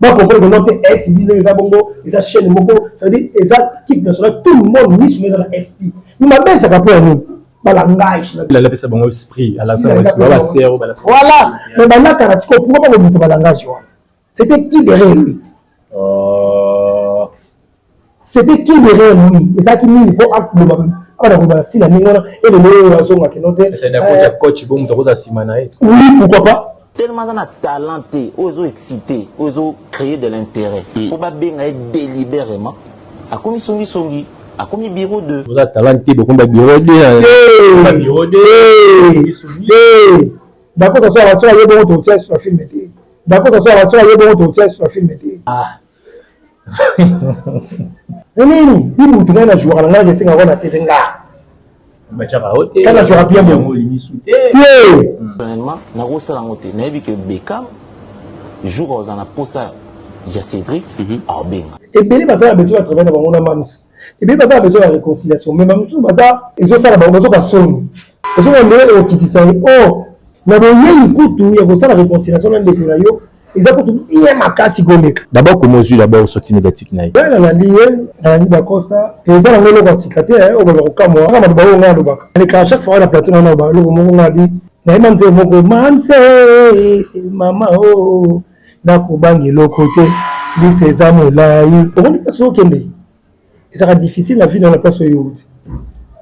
Bacomprendre que non te, SB ndenge eza bongo, eza chaîne moko, ça veut dire eza équipe nationale, tout le monde miso eza na SB. Mais mabe ezaka mpo ya nini? Balangage. Alapesa bango esprit, alakisa bango esprit, basero. Voilà, mais bandaka na sikoyo, pourquoi bakobimisa balangage wana? C'était qui derrière lui? C'était qui derrière lui? Ezalaki nini mpo aloba, abana koloba na Sila ndenge wana? Elelo oyo azongaki no te. Coach bo moto akozala nsima na ye. Oui, pourquoi pas. Tellement aza na talent te oyo ezo exciter, oyo ezo créer de l'intérêt mpo babenga ye délibérément, akomi songisongi, akomi bureau 2. Oza talent te, bokomba bureau 2, bureau 2. Dakosa so so aye bongo, totia sur film te. Dakosa so so aye bongo, totia sur film te. Nini ibutu ngai na jouaka na ngai, esengaka na TV nga. Batiaka yo te. Kana jouaka bien bon. Yango limisu te. Te. Personnellement, nakosala yango te. Nayebi ke Bekam, jour akozala na posa ya Cédric, aobenga. Ebele baza na besoin ya travail na bango na Mams. Ebele baza na besoin ya réconciliation, mais bamosusu baza, ezosala bango bazoka soni, ozomona ndenge ekokitisa ye. O na boyei kutu ya kosala réconciliation na ndeko na yo, eza kutu bien makasi koleka. D'abord, comment ozwi d'abord sortie médiatique na ye? Ngai nalandi ye, nalandi Bacosta. Eza nango eloko ya sika te oyo baloba kokamwa kaka bato baoyo. Ngai alobaka, aleka chaque fois na plateau nana, eloko moko ngai abi, nayeba nzembo moko, mamse mama o nakobanga eloko te, liste eza molai. Omoni place okende, ezalaka difficile na vie na place oyo outi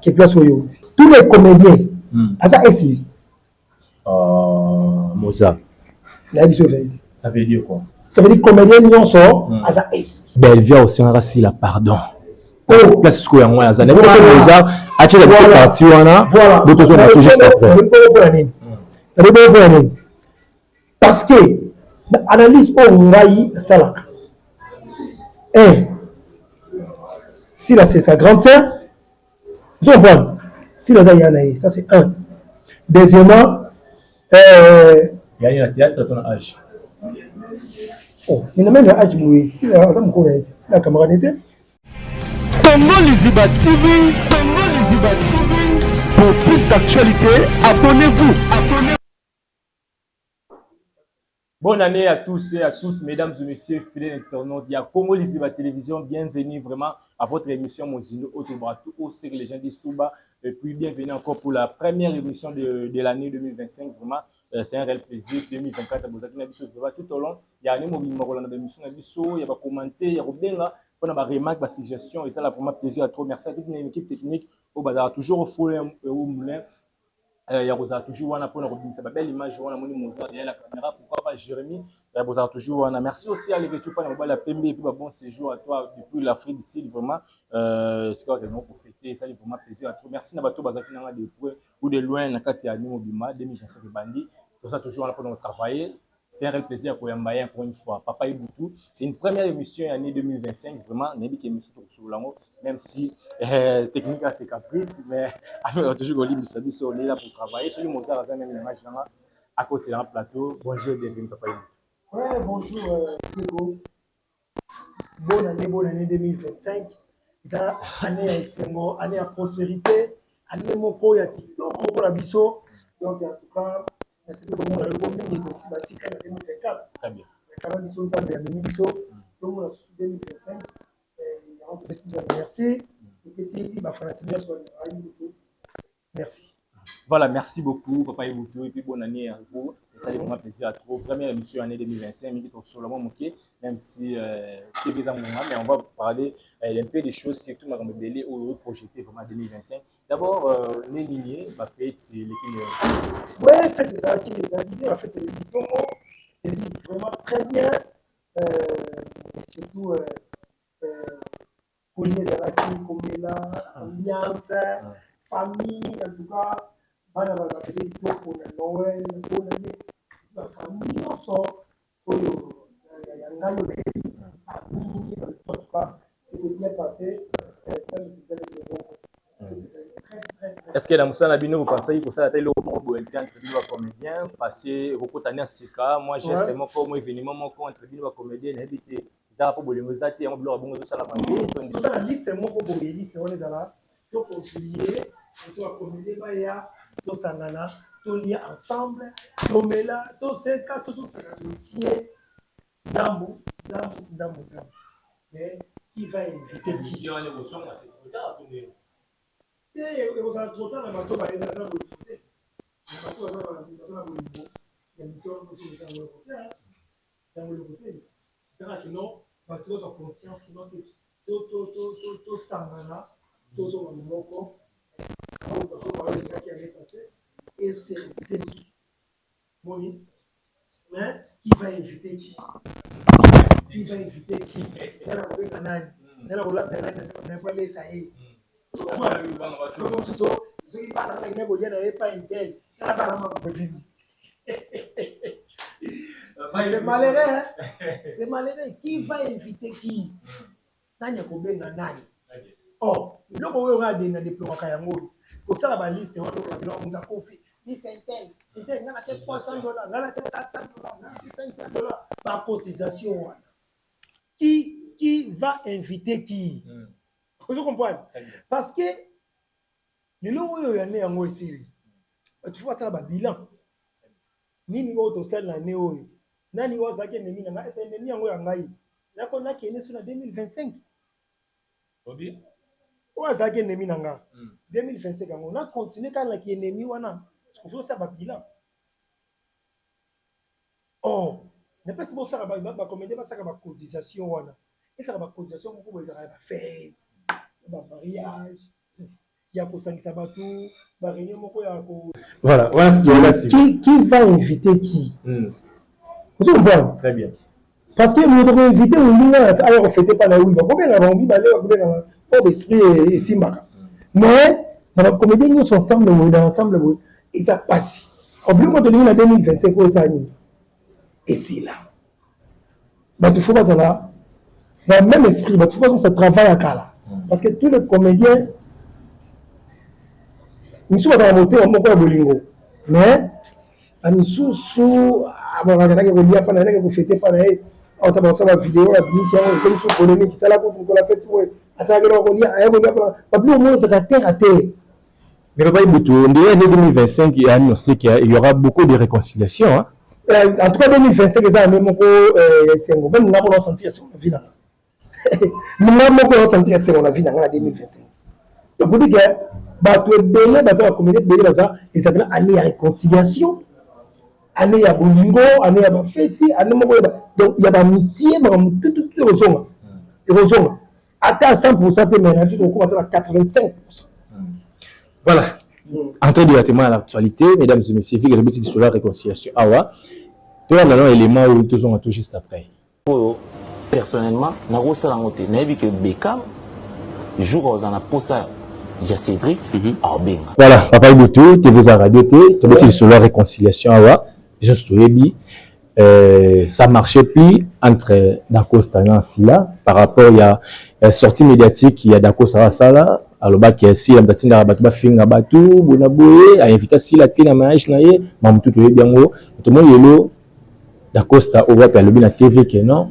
ke place oyo outi. Tous les comédiens aza esi. Moza. Nayebi so vérité. Ça veut dire quoi? Ça veut dire comédien nyonso aza esi. Bellevue osengaka Sila pardon. Oh. Place sikoyo yango wana aza nayebi so Moza atiela biso parti wana, bo tozonga tout juste après. Mpona nini? Nalobi mpona nini? Parce que na analyse oyo ngai nasalaka, un, Sila, c'est sa grande sœur. Ozo comprendre, Sila aza ya na ye, ça c'est un. Deuxièmement, Yani na théâtre to na âge? Oh, mais na même na âge boye, Sila aza mokolo na ye ti Sila camarade te. Congo Liziba TV, Congo Liziba TV. Pour plus d'actualités, abonnez-vous. Abonnez Bonne année à tous et à toutes, mesdames et messieurs, fidèles internautes. Il y a Congo Liziba Télévision. Bienvenue vraiment à votre émission Mozindo Autobrato, au que les gens disent tout bas. Et puis, bienvenue encore pour la première émission de l'année 2025. Vraiment, c'est un réel plaisir. 2024, vous avez tout au long. Il y a un mot émission, il y a commenter, il y a pour la remarque, la suggestion. Et ça, là, vraiment plaisir à trop. Merci à toute une équipe technique. Au toujours au four et au moulin. Ya kozala toujours wana mpona kobimisa babelle image wana. Moni Moza derrière la caméra, pourquoi pas Jérémy, ya bozala toujours wana. Merci aussi à Leke Chupa na mobali ya pembe, et puis ba bon séjour à toi depuis l'Afrique du Sud. Vraiment, esika bakende kofêter, esali vraiment plaisir à trop. Merci na bato bazalaki nanga de près ou de loin na kati ya année mobima 2025 ebandi. Toza toujours wana mpona kotravailler. C'est un réel plaisir koyamba ye encore une fois, Papa Ibutu. C'est une première émission année 2025. Vraiment, nayebi ke émission tokosolola yango, même si technique a ses caprices, mais ameka toujours kolimbisa biso. On est là pour travailler. Soki Mozart aza même langage nanga akotelanga plateau. Bonjour, bienvenue, Papa Ibutu. Ouais, bonjour, Diego. Bonne année, bonne année 2025. Eza année ya esengo, année ya prospérité, année moko ya kitoko mpona biso. Donc en tout cas, nasepeli komona eloko mingi ekoti batika na 2024. Très bien. Kama biso Nzambe amemi biso tomona susu 2025, yango topesi Nzambe merci, topesi bafanatiques nyonso balingaka Ibutu merci. Voilà, merci beaucoup, Papa Ibutu, et puis bonne année à vous. Ça fait vraiment plaisir à trop. Première émission année 2025, mais qui est moqué, même si TV, mais on va parler un peu des choses, surtout Makambo ebele oyo projeté vraiment 2025. D'abord, Néligné, ma fête, c'est l'équipe. Ouais, fête ezalaki bien, fête ezalaki vraiment très bien. Surtout, kolia ezalaki, komela, ambiance, famille, en tout cas, bana bafêter kitoko na Noël, bonne année, bafamille nyonso oyo ya ngai oyo nayebi, ami, en tout cas, c'était bien passé. Est-ce que na mosala na bino bopensaki kosala ata eloko moko boye te entre bino bacomédien, parce okokota na sika mwa geste moko, mwa événement moko entre bino bacomédien? Nayebi te, ezaka mpo bolingo eza te, yango biloko ya bongo ezosalama te. Tosala liste moko boye, liste wana ezala tokopublier biso bacomédien, baya tosangana, tolia ensemble, tomela, toseka, tozokisaka, totie ndambu. Ndambo ndambo ndambo, mais qui va inviter qui? Te, ekozala trop tard na bato bayebi baza bolingo te, na bato baza na bolingo ya mitie wana, mosusu eza yango eloko te, yango eloko te. Ezaka kino bato bazwa conscience kino te, tosangana, tozonga moko oyo année passée et se répéter lisusu moni. Mais qui va inviter qui? Qui va inviter qui? Nana kobenga nani? Nana kolata nani? Na kolesa ye mosusu soki bana bakende kolia na ye pa intel, tala bana makobebimi. C'est malheureux, hein? C'est malheureux. Qui va inviter qui? Nani akobenga nani? Oh, biloko oyo nga na déploraka yango oyo kosala baliste wana, oyo moto akofi, liste intel intel, nga na te 300 $, nga na te 400 $, nga na te 500 $, bacotisation wana. Qui va inviter qui? Ozo comprendre? Parce que lelo oyo ya ne yango esili, bato faut basala babilan. Nini oyo tosali na ne oyo? Nani oyo azalaki ennemi na ngai? Esa ennemi yango ya ngai nako nakende so na 2025, oyo azalaki ennemi na nga 2025 yango na continue kaka naki ennemi wana. Faut osala babilan. Or napesi bosala, bacomédien basalaka bacotisation wana, esaka bacotisation moko boye, ezalaka ya bafête, ya bamariage, ya kosangisa bato, baréunion moko ya ko Voilà, voilà ce qui est là. Qui va inviter qui? Ozo comprendre? Très bien. Parce que moto koinvite moninga aya kofêter mpa na wi, bakobenga bango mibale, bakobenga oyo baesprit esimbaka. Mais na bacomédien nyonso ensemble boye, dans ensemble boye, eza pasi. Obiloko tolingi na 2025 oyo esala nini? Esila. Bato faut bazala na même esprit, bato faut bazongisa travail ya kala, parce que tous les comédiens misusu bazala motema moko ya bolingo, mais bamisusu bakendaki kolia mpa na ye, naki kofêter mpa na ye, ata bakosala bavideo, babimisi yango, ekomi so polémique. Tala kutu mokolo ya fête boye asalaki eloko kolia, aya kolia mpona babiloko moko ezalaka terre à terre. Mais Papa Ibutu, en 2025, il a annoncé qu'il y aura beaucoup de réconciliation. Hein? En tout cas, 2025, eza année moko ya esengo. Même nga moko naosentir esengo na vie na nga. Nga moko naosentir esengo na vie na nga na 2025. Donc, pour dire que bato ebele baza, bacomédien ebele baza, ezali na année ya réconciliation, année ya bolingo, année ya bafeti, année moko donc ya baamitié, makambo tututu ekozonga, ekozonga ata 100 te, mais na biso tokokoma ata na 85. Voilà. Entrée directement à l'actualité, mesdames et messieurs, vu que le but sur la réconciliation. Awa, toi, on a un élément où tous on a tout juste après. Oyo personnellement nakosala yango te. Nayebi ke Bekam, jour ozala na posa ya Cédric, aobenga. Voilà, Papa Ibutu, TV za radio T, tu as sur la réconciliation awa, juste toyebi ça marchait plus entre Dacosta et Sila par rapport il y a sortie médiatique, il y a Dacosta sala alobaki Sila batindaka bato bafinga bato bona boye, ainvita Sila te na mariage na ye. Mamutu toyebi yango. Tomoni lelo Dacosta oyo wapi alobi na TV ke non,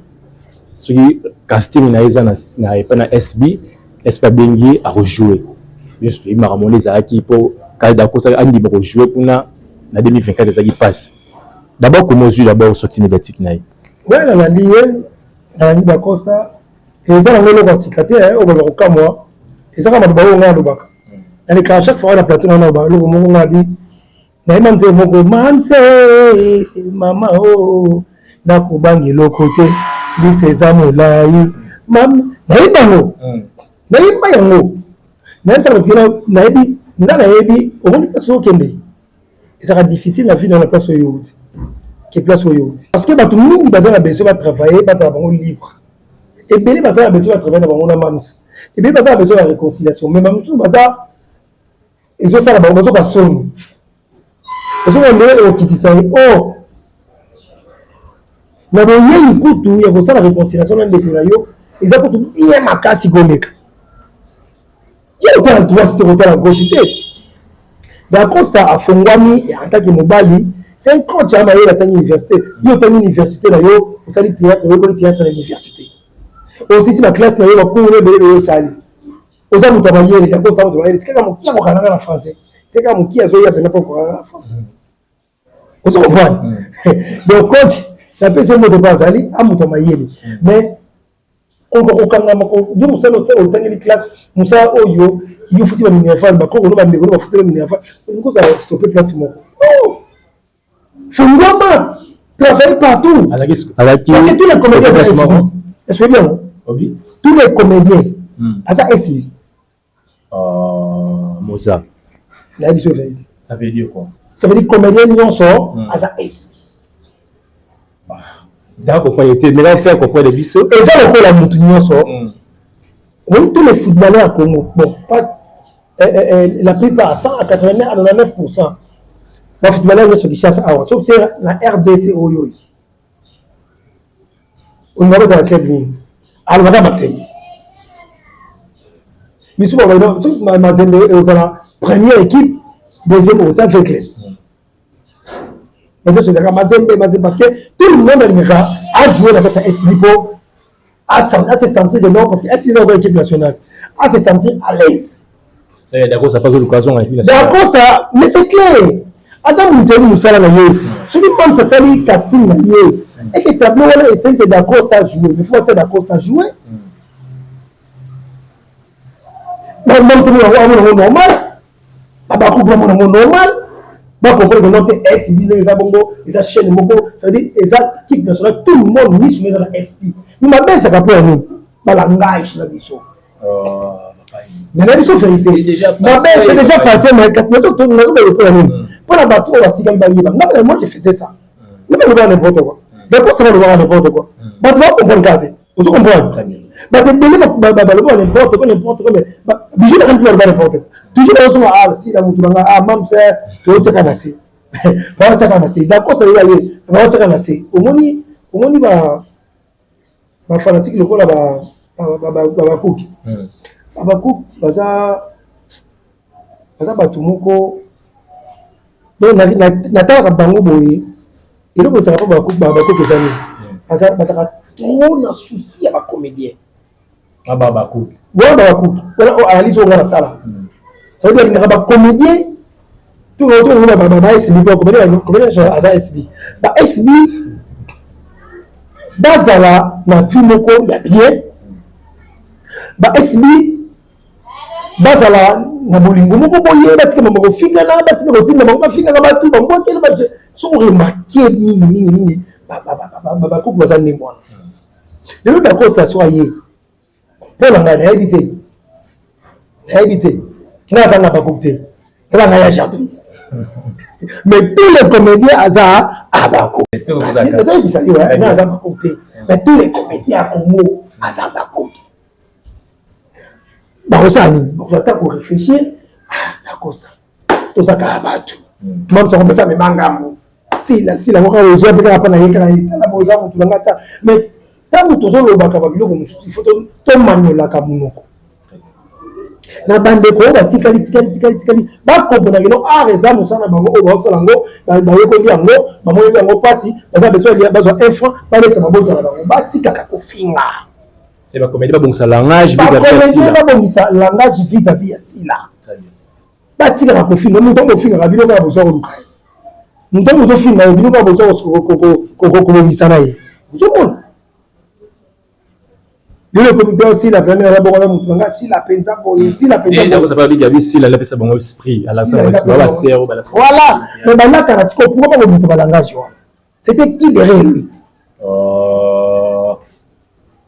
soki casting na ye eza na epai na SB, SB abengi ye, akojoue. Nyonso toyebi makambo wana ezalaki mpo Dacosta andima kojoue kuna na 2024, ezalaki mpasi. D'abord, comment ozwi d'abord sortie médiatique na ye? Ouais, nalandi ye, nalandi Dacosta. Eza nango eloko ya sika te oyo baloba kokamwa, eza kaka maloba oyo ngai alobaka, nalekaka chaque fois na plateau na naloba eloko moko. Ngai abi nayeba nzembo moko, mamse mama o nakobanga eloko te, liste eza molai. Nayeba yango, nayeba yango, nayebisaka bato, nayebi nga, nayebi. Omoni place okende, ezalaka difficile na vie na place oyo outi ke place oyo outi, parce que bato mingi baza na besoin batravaille, bazala bango libre. Ebele baza na besoin batravaille na bango na mams, ebele baza na besoin ya réconciliation, mais bamosusu baza ezosala bango bazoka soni, ozomona ndenge ekokitisa ye. Or na boyei kutu ya kosala réconciliation na ndeko na yo, eza kutu bien makasi koleka ye kotala droite te, kotala gauche te. Dacosta afongwami en tant que mobali, c'est un coach ya mayele, atangi université. Yo otangi université na yo, osali théâtre, oyekoli théâtre na université, osisi baclasse na yo, bacours ebele ebele osali, oza moto ya mayele. Dacosta moto ya mayele, tikaka moki akokangaka na français, tikaka moki azoya mpena mpo okokangaka na français. Ozo comprendre? Donc coach Napesi ye mbote mpo azali amoto ya mayele, mais koluka kokangama yo mosala otangeli classe, mosala oyo yo futi ba minerval, bakoko no bandeko no bafuteli minerval, olingi kozala stoppe place moko. Non, fungwama, travailler partout. Parce que tous les comédiens aza SB. Est-ce que bien? Tous les comédiens aza SB. Moza. Nayebi so vérité. Ça veut dire quoi? Ça veut dire comédien nyonso aza SB. D'accord, comprendre mais là faire comprendre biso. Eza lokola mutu nyonso. Oui, tous les footballeurs à Congo, bon, pas la plupart, à 100 à 89 à 99%. Ba footballeurs nyonso Kinshasa awa, sauf que na RDC oyo oyo. Olinga bota na club nini? Alobaka Mazembe. Misu ba ba Mazembe ozala première équipe, deuxième ota V club. Mais nyonso ezalaka Mazembe, Mazembe, parce que tout le monde alingaka ajouer na kati ya SB po a se sentir que non, parce que SB eza équipe nationale, a se sentir à l'aise. Dacosta pas l'occasion à l'équipe nationale. Dacosta, mais c'est clair. Aza moto ayebi mosala na ye. Soki Mams asali casting na ye eke tableau wana esengi ke Dacosta joue, il faut atia Dacosta joue. Mams yango amona yango normal, babakuku bamona yango normal, bacomprendre que non te, SB ndenge eza bongo, eza chaîne moko, c'est-à-dire eza équipe nationale, tout le monde miso eza na SB. Mais mabe ezalaka mpo ya nini? Balangage na biso. Mais na biso vérité mabe, c'est déjà passé. Mais nazobela mpo ya nini? Mpo na bato oyo batikali bayeba. Nga moi je faisais ça, nga balobaka n'importe quoi, bakosa balobaka n'importe quoi, bato bacomprendre kaka te. Ozo comprendre, bato ebele balobaka n'importe quoi, n'importe quoi, mais bijou nakani mpe baloba n'importe quoi toujours. Bazosonga ah sila motu nanga, ah mamse toyotiaka na se, baotiaka na se. Dacosta yeba ye baotiaka na se. Omoni, omoni ba bafanatike lokola babakuki, babakuki baza bato moko. Donc natalaka bango boye, eloko ezalaka mpo babakuki eza nini? Bazalaka trop na souci ya bacomédien. Babakuki. Wana babakuki wana oyo analyse oyo nga nasala, ça veut dire alingaka bacomédien ba SB, mpo comédien aza SB, ba SB bazala na vie moko ya bien, ba SB bazala na bolingo moko boye, batika bango kofingana, batika kotinda bango bafingaka bato bambwakele. Soki oremarquer mingi mingi mingi, bakuku baza ndenge wana. Lelo Dacosta so aye, mpo na ngai nayebi te, nayebi te, ngai aza na bakuku te, eza ngai ya Jean-Pierre, mais tous les comédiens aza abako. Nazoyebisa yo, ngai aza bakuku te, mais tous les comédiens ya Congo aza bakuku. Bakosala nini? Bakozala ta koréfléchir. Ah, Dacosta, toza kaka bato, mamisa kopesa mema ngambo, sila sila ngo kaka ozwa mpe kaka mpa na ye kaka ye. Tala boza motu na nga ta, mais ntango tozolobaka babiloko mosusu, il faut tomaniolaka monoko na bandeko oyo batikali tikali tikali tikali, bakomponaki no art eza mosala na bango oyo baosala yango, bayekoli yango, bamoneli yango mpasi, baza beto bazwa un franc balesa mabota na bango, batikaka kofinga. C'est bacomédien babongisa langage. Bacomédien babongisa langage vis-à-vis ya sila, batikaka kofinga. Moto akofingaka bino kaka bozwa koluka ye, moto bozofinga ye, bino kaka bozwa kobongisa na ye. Ozomona lelo ekomi mpe osila vraimen aza bongo na motu nanga sila mpenza boye, sila. Mpenza bango esprit. Voilà, mais balakaka sikoyo. Pourquoi bakobongisa balangage wana? C'était qui derrière lui?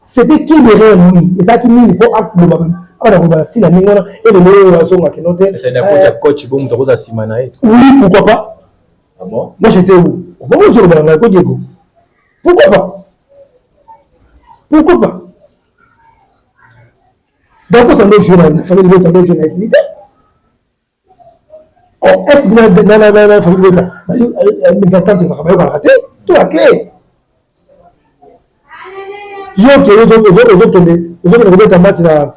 C'était qui derrière lui? Ezalaki nini mpo aloba abana koloba na sila ndenge wana? Elelo oyo azonga keno te. Coach bo moto akozala nsima na ye. Oui, pourquoi pas? Ah bon? Moi j'étais où? Bongo ozoloba na ngai ko Diego, pourquoi pas? Pourquoi pas? Donc osa ndo jour na famille libota, ndo jour na esili te. Est na famille libota, mes attentes ezalaka bayokanaka te to ya clé. Yo ke ozokende kobeta match na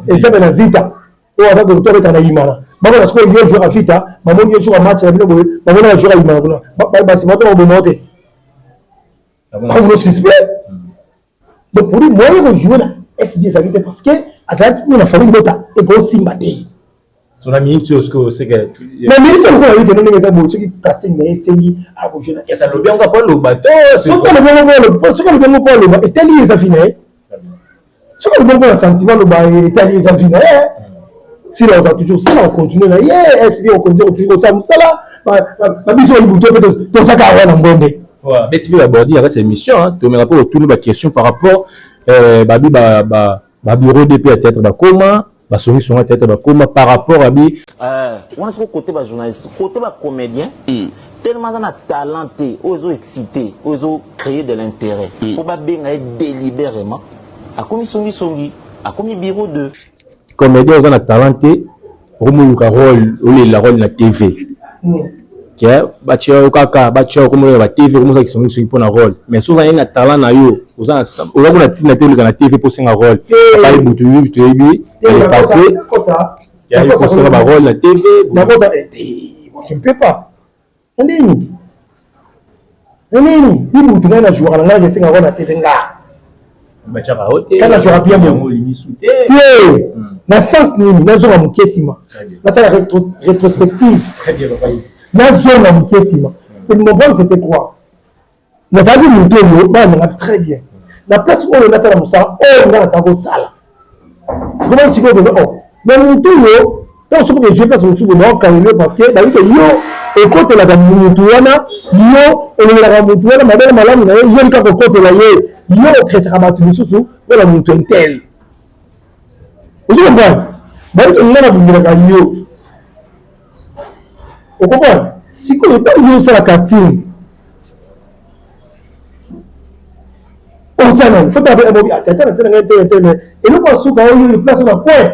exemple na Vita oyo aza to abeta na Imana, bamona sikoyo yo joueur ya Vita, bamoni yo joueur ya match na bino boye, bamoni na joueur ya Imana kuna, basima to bakoboma te, bakovulo suspect. Donc pour lui, moyen kojouer na SB ezalaki te, parce que azalaki kuna na famille libota, ekosimba te. So na minute oyo sikoyo oseka. Na minute oyo lokola yike ndenge eza boye, soki casting na ye esengi akojoue na. Esa lobi yango po aloba to. Soki alobi yango po soki alobi yango po aloba etali ye, eza vie na ye. Soki alobi yango na sentiment aloba etali eza vie na ye. Sila oza toujours sila, ocontinue na ye sb, ocontinue toujours kosala mosala babiso bayibuto mpe tozaka awa na ngonde. Beti mpe babordi na kati ya émission, tomeka mpe kotuna baquestion par rapport babi babureau dp ya théâtre bakoma basongisonga théâtre bakoma par rapport abi. Wana soko côté bajournaliste, côté bacomédien, tellement aza na talent te oyo ezo excité, oyo ezo créer de l'intérêt mpo babenga ye délibérément, akomi songisongi, akomi bureau 2. Comédien oza na talent te, okomoluka rôle, olela rôle na TV ke batia yo kaka, batia yo komona ba TV, okomosala kisongisongi mpona rôle. Mais soki ozali na talent na yo, oza kuna ntina te oleka na TV mpo osenga rôle. Apai butu toyebi le passé yayi kosenga barôle na TV. Nakoza je ne peux pas. Nini nini ibutu ngai na jouaka na ngai esenga rôle na TV nga. Batiaka yo te. Kana jouaka bien. Yango olingi te. Te, na sens nini? Nazonga moke nsima, nasala rétrospective. Très bien, papa. Nazonga moke nsima. Et mon problème, c'était quoi? Nazalaki motu oyo balandanga très bien na place oyo nasala mosala oyo nga nazala kosala. Comment sikoyo koza o mais motu oyo ntango soki ojue place mosusu boye baokangeli, parce que bayebi ke yo okotelaka motu wana, yo olobelaka motu wana mabe na malamu na ye, yo lika kokotela ye, yo okresaka bato mosusu mpona motu un tel. Ozo comprendre? Bayebi ke nga nabungelaka yo, ocomprendre? Sikoyo ntango yo osala casting, otia nani? Faut tala bobi atata na tina ngai te te, mais eloko ya suka oyo place na point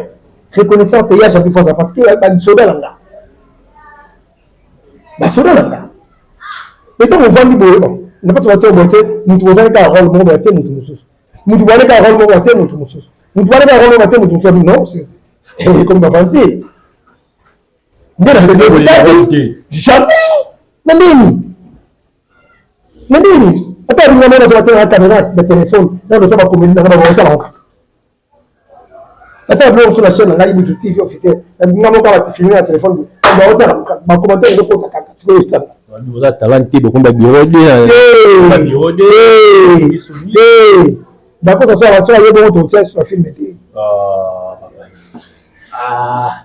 reconnaissance te ya Jean Faza, parce que basoda na nga, basoda na nga. Mais ntango ovandi boye, na pati batia boye te, mutu bozali kaka rôle moko, batie mutu mosusu, mutu bwale kaka rôle moko, batie mutu mosusu, mutu bwale kaka rôle moko, batie mutu mosusu. Non, comme bavandi nde na sedesitaki jamais na ndeni na ndeni. Ata alinga mona azobatia na caméra na téléphone na dosa bacomédie nanga, baotala kaka. Nasala biloko mosusu na chaîne na ngai Ibutu TV officiel, nga moko bafilme na téléphone, baotala, bacommentaire ezokota kaka. Sikoyo esanga oza talent te, bokomba bureau de bureau de. Bakosa so so aye bongo totia sur film te. Ah.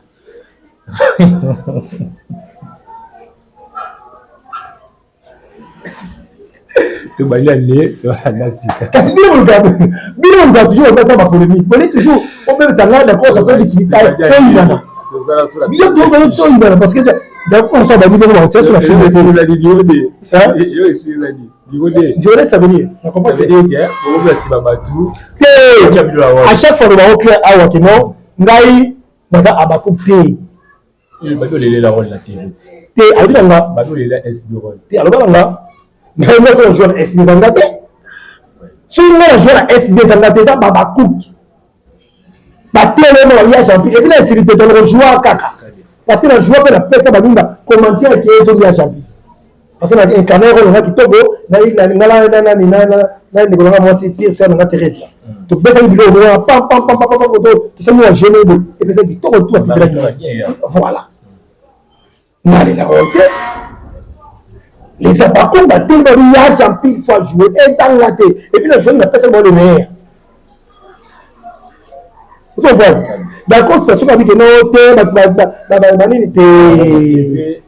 Tobali ane toanda sika. Kasi bino boluka, bino boluka toujours obeta bapolémique, boli toujours obebeta ngai. D'accord, ça peut difficulté toyinana, bino toyinana, parce que d'accord, ça bali bongo bakotia sur la film. Violet, ça veut dire te à chaque fois lobango clair awa ke non, ngai naza abacoup te. Bato olelela rôle na TV. Te, alobi na nga. Bato olelela SB rôle. Te, aloba na nga, ngai nyonso na joue na SB ezanga te. Soki ngai na joue na SB ezanga te, eza babacook batelema ya Jean et puis na esili te, toloko joua kaka parce que na joua mpe napesa baninga commentaire ke ezongi ya Jean, parce que na incarné rôle nanga kitoko ngala nani na ndeko nanga mwasi pire sœur nanga Theresia, tobetaki biloko moko pam pam pam pam pam, tosali mwa gene boye, epesaki kitoko, tu basepelaki. Voilà, nalelaka yo te. Les abakon batelema babi ya Jean pile fois jouer ezanga te, et puis na jouer napesaki bango le meilleur. Ozocomprendre? D'accord, situation babi ke no te, bato banini te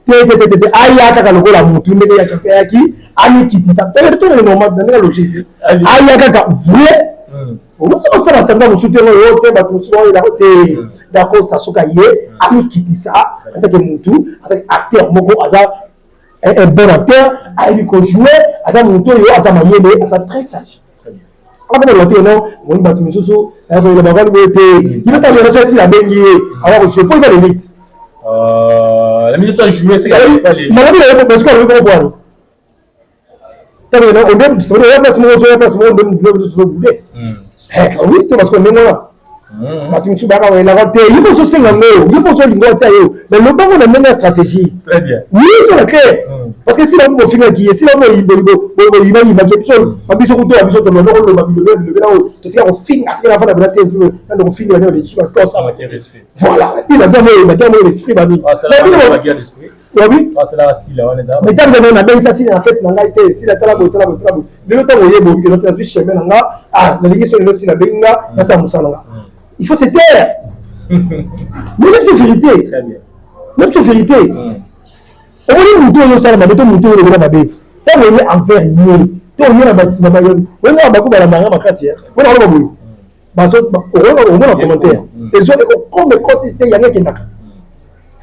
te te te te, aya kaka lokola motu ndenge ya champion ayaki, amikitisa tokende normal na ndenge logique, aya kaka vrai. Omosi kosala basanga mosusu te oyo te, bato mosusu oyelako te. D'accord, soki aye amikitisa en tant que mutu, azaki acteur moko, aza un bon acteur, ayebi kojouer, aza motu oyo aza mayele, aza très sage. Akoma te non, moni bato mosusu akoyela bakali boye te, ye bata relation esila, abengi ye awa kojouer po eba limite. La minute a joué, c'est qu'elle pas les. Malabi na ye parce que alobi koko bwana ntango onde oya place moko, ozoya place moko nde biloko tozobude. Oui, to parce que ndenge wana bato mosusu bayaka koyelaka te, ye mpo ozosenga ngo, ye mpo ozolinga otia yo, mais lobango na ndenge ya stratégie. Très bien. Oui, to na clair. Parce que sila bofingaki ye, sila boyibayibaki biso, babiso kutu ya biso tolobaki koloba bilobela bilobela oyo totika kofinga tika nafanda bena te nando kofingela nde lisusu tika osala. Voilà, et puis bagia moyo bagia moyo l'esprit babi. Obi? Mais ntango na nabengisa sila na fete na ngai te, sila tala boye tala boye tala boye. Lelo ntango oyeba obi ke nazwi chemin na nga, ah nalingi so lelo sila abengi nga nasala mosala na nga. Il faut se taire. Mais même sur vérité. Très bien. Même sur vérité. Omoni motu oyo osala mabe to motu oyo olobola mabe ntango oye envers ye to oye na batima oyengaka bako balandanga makasi mpona koloba boye omona commentaire ezo ekokoma ekoti se yango ekendaka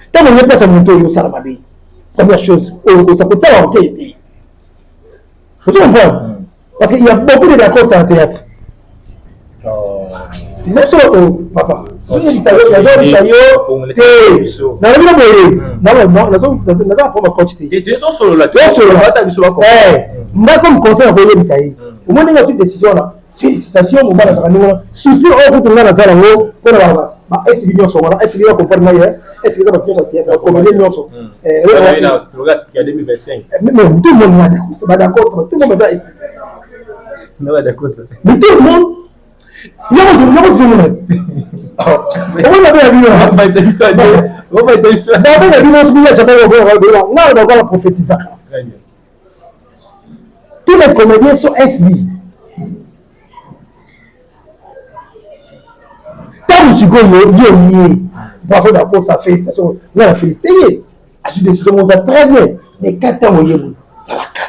ntango oye place ya motu oyo osala mabe, première chose oyo okosa kotiala orgueil te. Ozo comprendre? Parce qu'il y a beaucoup de Lacoste en théâtre. Même sur oh, papa, nazoyebisa yo te, nalobi na boye, naza na problème coach te. Tosolola. Nga comme conseil nakoyebisa ye, omoni nga azwi décision wana, félicitation, mobali azalaka ndenge wana. Souci oyo kutu nga naza nango mpona ba SB nyonso wana, SB ya comprendre ngai, SB eza bato nyonso ya théâtre, bacomédien nyonso. Mais tout le monde badaccord, tout le monde baza SB, mais tout le monde yoko tozomona omoni babe na bino, babe na bino soki ya japon nga bakola prophétisaka, tous les comédiens sont SB. Ntango sikoyo ye ye, bravo Dacosta, félicitation, nga na félicité ye, azwi décision moko très bien. Mais ka ntango ye boye zalaka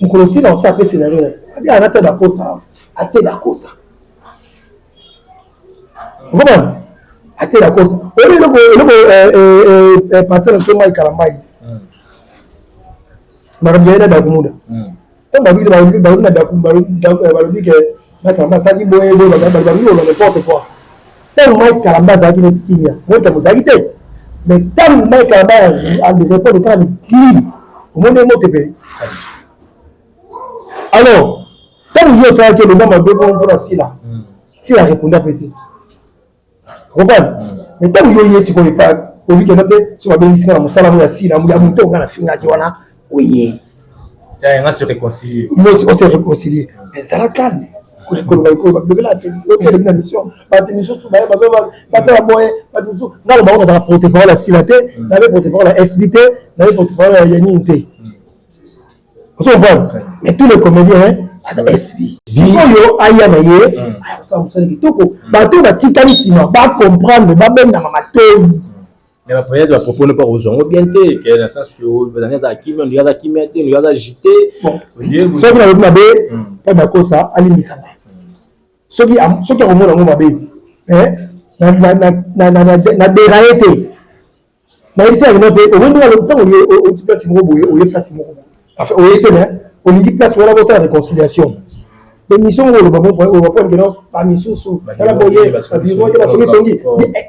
mokolo osila osala mpe scénario na abi anatia Dacosta, atie Dacosta, okomana atie Dacosta. Oyebi eloko eloko pasteur na biso Mai Kalambai, makambo ya ye na Dakumuda, ntango balobi na Daku, balobi ke Mike Kalamba asalaki boye boye, balobi oloba n'importe quoi. Ntango Mike Kalamba azalaki neti kimia, motambo ozalaki te. Mais ntango Mike Kalamba arépondre kaka na église, omoni ye moto ebele. Alors ntango yo osalaki eloba mabe bongo mpona Sila, Sila arépondre mpe te, comprendre? Mais ntango yo ye sikoyo epa obi kenda te, so babengisi nga na mosala ngo ya Sila ya moto nga nafingaki wana, oye. Nga se réconcilier. Moi on se réconcilier, mais ezala calme. Koloba lobela otelemi na mission, bato misusu basala boye, bato misusu nga lobango bazala porte parole ya Sila te, nabe porte parole ya SB te, nabe porte parole ya nini te, ozo comprendre? Mais tous les comédiens aza SB. Sikoyo aya na ye aya kosala mosala kitoko, bato oyo batikali nsima bacomprendre, babendaka matoi. Mais bapremière bapropos mpo kozwa yango bien te, ke na sens ke bazali aza kimia, ondire aza kimia te, ondire aza agité. Soki nalobi mabe mpo Dacosta alimbisa ngai, soki akomona yango mabe na déraye te, nayebisi yango te. Omoni ntango oti place moko boye, oye place moko boye, enfin oye te, mais olingi place wana bosala réconciliation, émission moko oloba oloba po keno bamisusu tala boye babiro te basongisongi.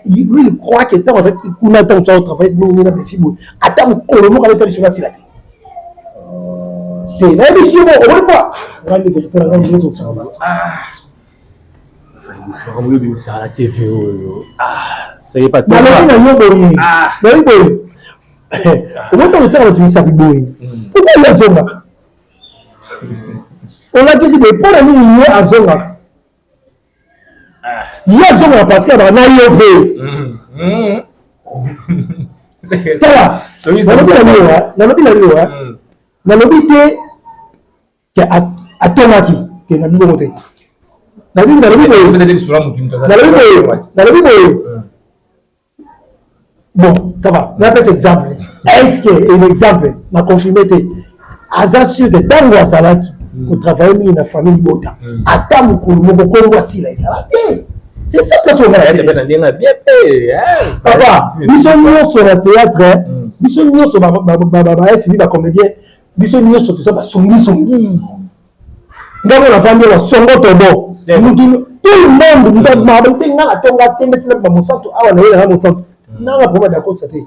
Lui, il croit que ntango azalaki kuna, ntango mosusu aotravaille mingi na befi boye, ata mokolo moko aleta biso basila te te. Nayebi si yo omoni mpo ngai nde vérité na ngai nyonso. Makambo oyo obimisaka na TV oyo, saye. Nalobi na yo boye, nayebi boye, omoni ntango otiaka bato misapi boye, pourquoi ye azongaka? Olakisi boye mpo na nini ye azongaka? Ye azongaka parce que abaka na yo mpe. Sala, nalobi na yo, nalobi na yo, nalobi te ke atongaki te, na biloko te. Nalobi boye, nalobi boye, nalobi boye. Bon, ça va, napesa exemple. Est ce que un exemple na confirme te, aza sûr que ntango azalaki kotravaille mingi na famille libota, ata mokolo moko kongo asila ezala te? C'est ça place onga. Papa, biso nyonso na théâtre, biso nyonso baesibi bacomédien, biso nyonso toza basongisongi. Ngambo navandi awa, songo tobo mutu, tout le monde mutu mabe te. Nga natonga te nde tina bamosantu awa na ye nanga mosantu nanga problème Dacosta te,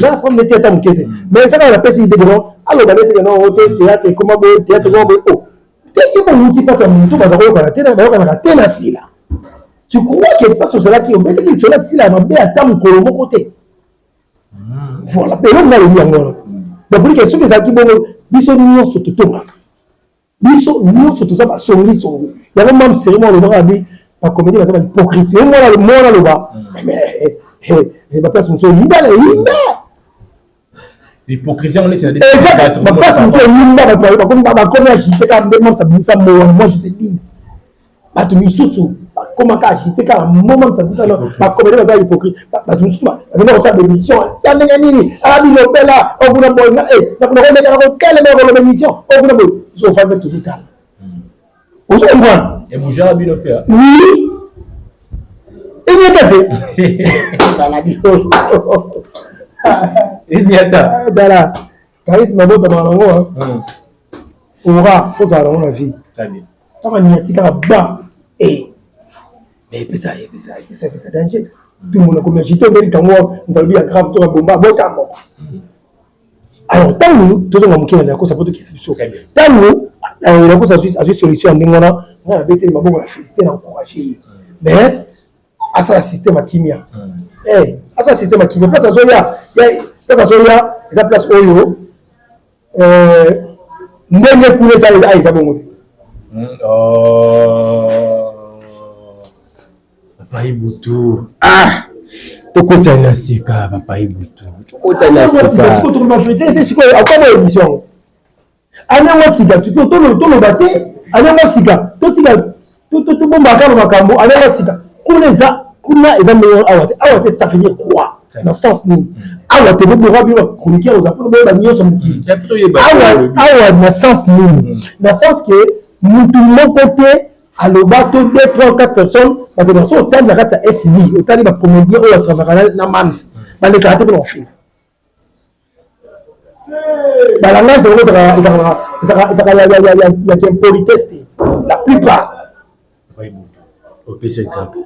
nanga problème te ata moke te. Mais eza kaka napesi idée keno aloba nete keno o te, théâtre ekoma boye, théâtre ekoma boye. O te, yo bowuti mpasi ya mutu, baza koyokana te, bayokanaka te na Sila. Tu crois que mpasi ozalaki obetaki lisolo ya Sila ya mabe ata mokolo moko te? Voilà, eloko nga alobi yango wana. Donc pour que soki ezalaki bongo, biso nyonso totongaka, biso nyonso toza basongisongi. Yango mam seri mwa alobaka abi bacomédien baza bahypocrite. Ye mwana mwana aloba, mais baplace mosusu eyinda na eyinda. Hypocrisie yango neti na eza baplace mosusu eyinda, bato bakomi agité kaka nde mamsa bimisa mowana. Moi, je te dis, bato misusu bakomaka agité kaka moma misa. Bacomédien baza hypocrite. Bato mosusu bakenda kosala bémission ata ndenge nini, alabilobela okuna boye, nakuna koleka na kotelemela koloba émission okuna boye, so ofandi tozotala, ozo comprendre? Ebougeaka bino mpe? Oui, enyata te, tala biso. Enyata. Tala, charisme abotamaka nango, aura faut ozala nango na vie. Ntango anyati kaka ba mais epesa epesa epesa epesa danger. Tout le monde akomi agité, obeli ntango moto alobi ya grave to babomba abota moko. Alors ntango tozonga moke na Dacosta po tokenda biso, ntango Dacosta azwi solution ya ndenge wana, ngai nabeteli maboko, na félicité, na encourage ye, mais asala système ya kimia, asala système ya kimia. Place azoya, place azoya eza place oyo ndenge kuna eza, eza bongo te. Papa Ibutu, ah, tokotani na sika. Papa Ibutu, tokotani na sika. Sikoyo akoma émission anyango sika, toloba te anyango sika, totika tobombaka na makambo anyango sika. Kuna eza, kuna eza meilleur, awa te, awa te. Ça veut dire quoi? Na sens nini awa te? Boboka bino bachroniqueur, oza mpona boyeba nyonso mokili. Awa, awa na sens nini? Na sens ke mutu moko te aloba to deux, trois, quatre personnes bakendaka. So otali na kati ya SB, otali bacomédien oyo batravaka na mams, balekaka te mpona kofinga. Balangage yango ezalaka ya impolitesse te, la plupart. Opesa exemple,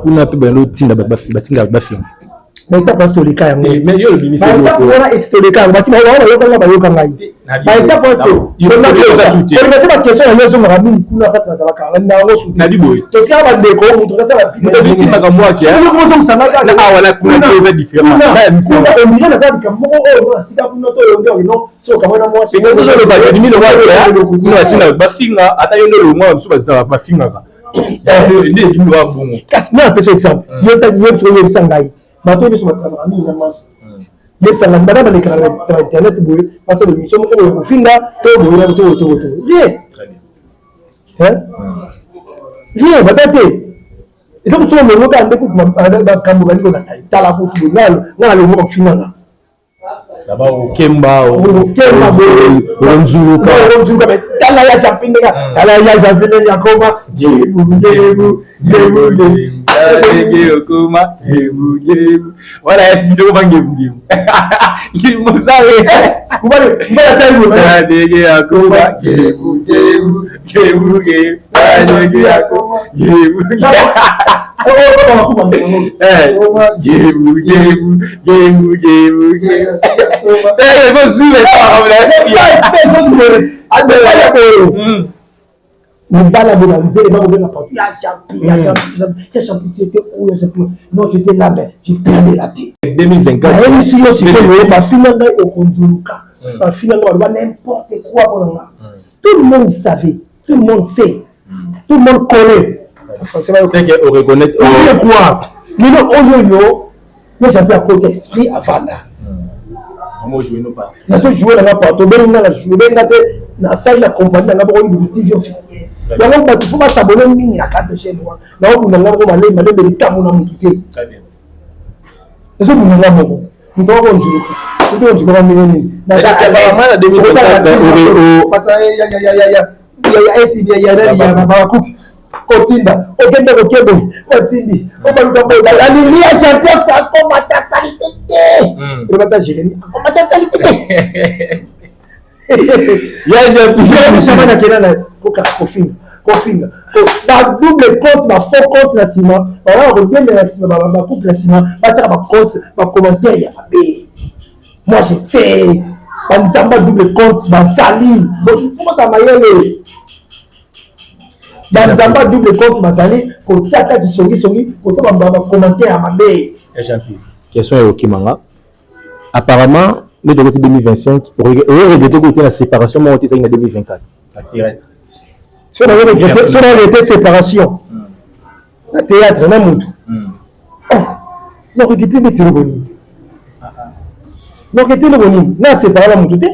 kuna mpe bando otinda batinda bafinga. Baétape wana toleka yango, baétape wana esi toleka yango. Basi bango bayoka nga, bayoka ngai. Baétape wana tolinga te. Baquestion na yo ezongaka mingi kuna, mpasi nazalaka na yango su te. Totikaka bandeko, moto asala. Vidéo naza likambo moko oyo natika kuna to oyo nde okino so okamwana mwasi. Batinda bafinga, ata yo nde olongwa, mosusu bafingaka nde ebimi wa bongo. Kasi nga napesa exemple, yo biso oyebisa ngai, bato nyonso batravaka mingi na masi, yebisa ngai bana balekaka na internet boye, basala émission moko boye kofinga to boye to boye to boye to rien, rien, baza te. Eza mosusu longo kaka nde kutu makambo bandi kolanda ye. Tala kutu nga nalongo bakofinga nga. Okemba. Okemba. Onzuluka. Onzuluka. Mais tala ya Jampi ndenge, tala ya Jampi ndenge akoma gebu gebu gebu gebu. Ndenge okoma gebu gebu wana yasi ndeko ba ngebu ngebu ngimosale. Mbala. Ndenge akoma gebu gebu gebu gebu, ndenge akoma gebu gebu gebu gebu gebu gebu. C'est bon, zoom. Mobala boye banzele bakobenga partout ya Jampi, ya Jampi, ya Jampi, c'était où ya Jampi? Non, j'étais là, mais j'ai perdu la tête. 2024. Nayebisi yo sikoyo, bafinga ngai okonzuluka, bafinga ngai, baloba n'importe quoi mpona nga. Tout le monde savait, tout le monde sait, tout le monde connaît. C'est que on reconnaît. Quoi, lelo oyo yo yo Jampi akota esprit avanda. Nazo joue nanga partout. Obengi nga na joue, obengi nga te, nasali na compagnie nanga moko Ibutu TV officiel. Yango bato faut bas'abonner mingi na kati chaîne wana. Naobunda nga moko, malembe malembe, likambo na motu te, ezobunda nga moko. Moto wako onzuluka, moto onzuluka ndenge nini? Bakuki kotinda okende koke boye, otindi obaluka boye, alingi ya champion akomata salite te, elobata Jérémi akomata salite te. Ya. Nakenda na koka kofinga, kofinga badouble compte, bafaux compte na nsima, bawana kodembela na nsima, bacouple na nsima batiaka bacompte, bacommentaire ya mabe. Moi, je sais, banzamba double compte bazali komata mayele, banzamba double compte bazali kotiaka kisongisongi, kotia bacommentaire ya mabe. Question ya okimanga, apparemment. Nde tokoti 2025, oyo regrette ko te na séparation moko te ezalaki na 2024. So na regrette, so na regrette séparation na théâtre na mutu. Oh, na regrette neti eloko nini? Na regrette eloko nini? Na séparé na mutu te.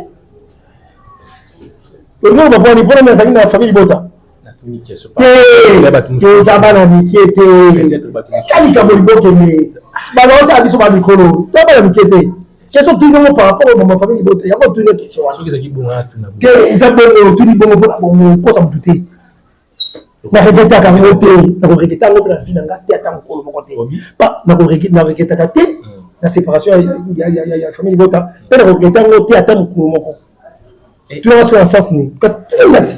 Eloko babwani mpona nini azalaki na famille libota? Te, toza bana mike te. Eza likambo libokende. Bana otala biso ba mikolo, toza bana mike te. Question otuni yango par rapport mama famille libota, yango otuni question wana. Te, eza bongo, otuni bongo mpona bongo, kosa motu te. Na regretaka yango te, nakoregrete yango mpe na vie na nga te ata mokolo moko te. Na regretaka te na séparation ya famille libota, mpe nakoregrete yango te ata mokolo moko. Tunanga soki na sens nini? Kasi tunanga ti.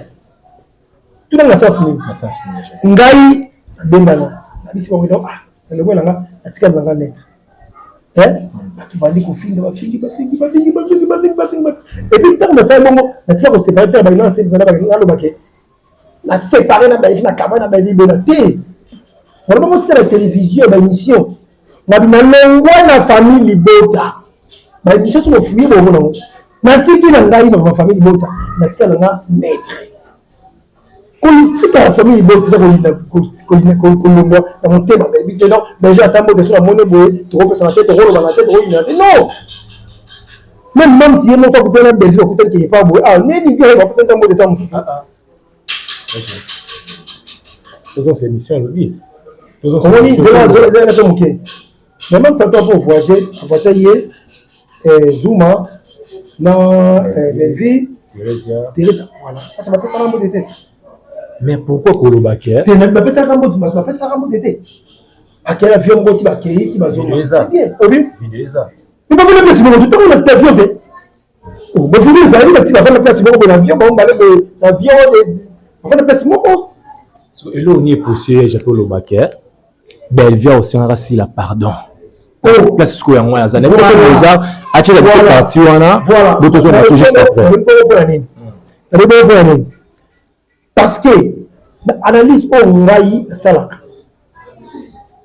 Tunanga na sens nini? Ngai nabengana, nabisi bango eno ah, nalongwe na nga, natikali na nga maître. Eh? Bato bandi kofinga, bafingi, bafingi, bafingi, bafingi, bafingi, bafingi. Et puis ntango nasali bongo, natika kosepare te, balinga naloba ke na séparé na Bellevue, na kabwa na Bellevue bela te. Wana bango tika na télévision, ba émission. Na bima longwa na famille libota. Ba émission soki ofuye bongo nango. Natiki na ngai ba famille libota, natika na nga maître. Kotika na famille libota eza koyina kolongwa na motema bayebi te non, Belgique ata mbote soki namoni boye tokopesana te, tokolobana te, tokoyinana te non. Même même si ye moko akutani na Belgique akutani quelque part boye ah nini bien bakutani ta mbote ta mosusu. Tozongisa émission alobi. Omoni nzela nzela na so moke. Mais même ça toi pour voyager, voyager ye Zuma na Bellevue Teresa voilà. Parce que bapesaka mbote te. Mais pourquoi koloba ke? Te bapesaka mbote, bapesaka mbote te. Bakei avion moko ti bakei ti bazonga. C'est bien. Obi? Video eza. Mais bafanda place moko te, ntango na avion te. Bafandi ezali bati bafanda place moko boye na avion, bango mbale boye na avion, bafanda place moko. So eloko nini epousse ye jape oloba ke Bellevue osengaka Sila pardon. Oh. Place sikoyo yango wana aza. Nayebi soki boza atiela biso parti wana, bo tozonga tout juste après. Mpona nini? Mpona nini? Parce que na analyse oyo ngai nasalaka,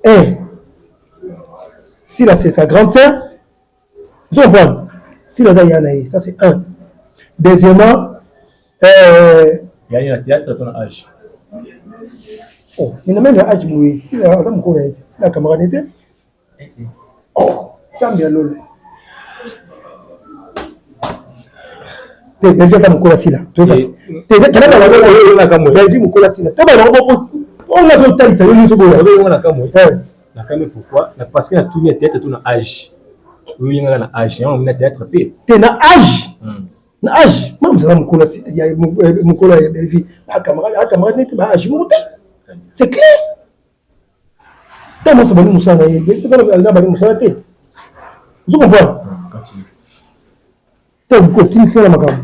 un, Sila c'est sa grande sœur, ozo comprendre? Sila aza ya na ye, ça c'est un. Deuxièmement, Yani na théâtre to na âge? Oh, mais na même âge boye, Sila aza mokolo na ye te, Sila camarade te. Oh, Nzambe ya lolo. Te, Belgique aza mokolo ya Sila. Toyeba. Te, tala Belgique mokolo ya Sila. Toba yango boko. Oyo azotalisa yo nyonso boye. Oyo na kamwe. Na kamwe pourquoi? Na parce que na tuni ya théâtre to na âge. Oyo yengaka na âge, yango na théâtre pe. Te na âge. Na âge, mama aza mokolo ya mokolo ya Bellevue. Ba camarade, ba camarade nete ba âge moko te. C'est clair. Ntango nyonso bandi mosala na ye, eza bandi mosala te. Ozo comprendre? Ntango otinisi na makambo.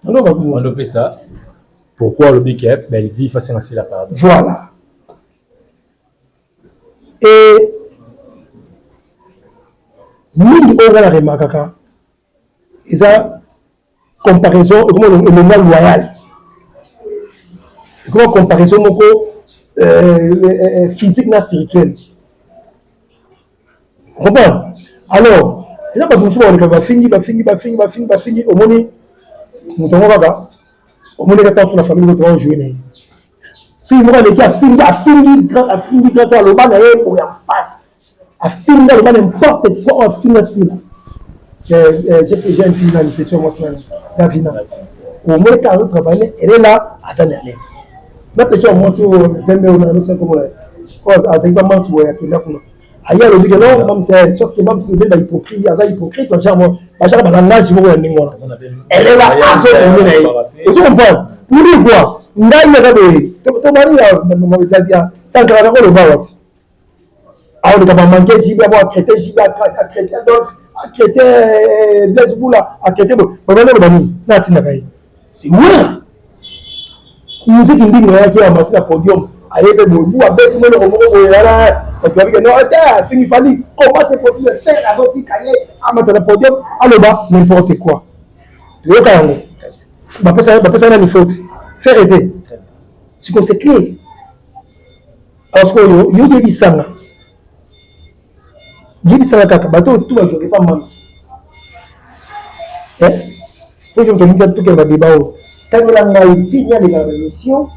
Ondopesa pourquoi olobi ke Bellevue fasenga Sila pardon. Voilà. Et mingi oyo nga na remarkaka eza comparaison ekoma elonga loyal, ekoma comparaison moko physique na spirituel. Comprendre? Alors eza bato mosusu bakoleka bafingi bafingi bafingi bafingi bafingi, omoni moto yango kaka omoni kaka ntango na famille moto baojoue na ye, soki moko aleki afingi afingi afingi grâce aloba na ye boya face, afinga aloba n'importe quoi, afinga Sila. J'ai une fille nani petit mwasi nani Davina, omoni kaka azo travailler, elle est là, aza na l'aise na petit ya mwasi oyo pembe oyo na losa komona oyo azali ba mamsi boye akenda kuna aye alobi ke non mamsi soki ke mamsi obe ba hypocrite, aza hypocrite ba genre ba genre ba langage moko ya ndenge wana, elle est là azo tourner na ye, ozo comprendre pour dire quoi? Ngai naza boye tobani ya Sankara nakoloba wati aoleka bamanke JB abo achrétien JB achrétien Adolphe achrétien Blaise Bula achrétien boye babandi oloba nini na atindaka ye c'est wera muziki ndingo ayaki amati na podium aye mpe boye bu abeti moloko moko boye wana bato babike non te afingi Fally, comment c'est possible faire azotika ye amata na podium aloba n'importe quoi? Toyoka yango bapesa nani faute? Faire te sikoyo c'est clair. Parce que oyo yo yebisanga. Yebisaka kaka bato oyo tu bajouaka epa Mam's. Eh? Po je moto tokende ba débat oyo. Tangela ngai fille nini alekaka na émission.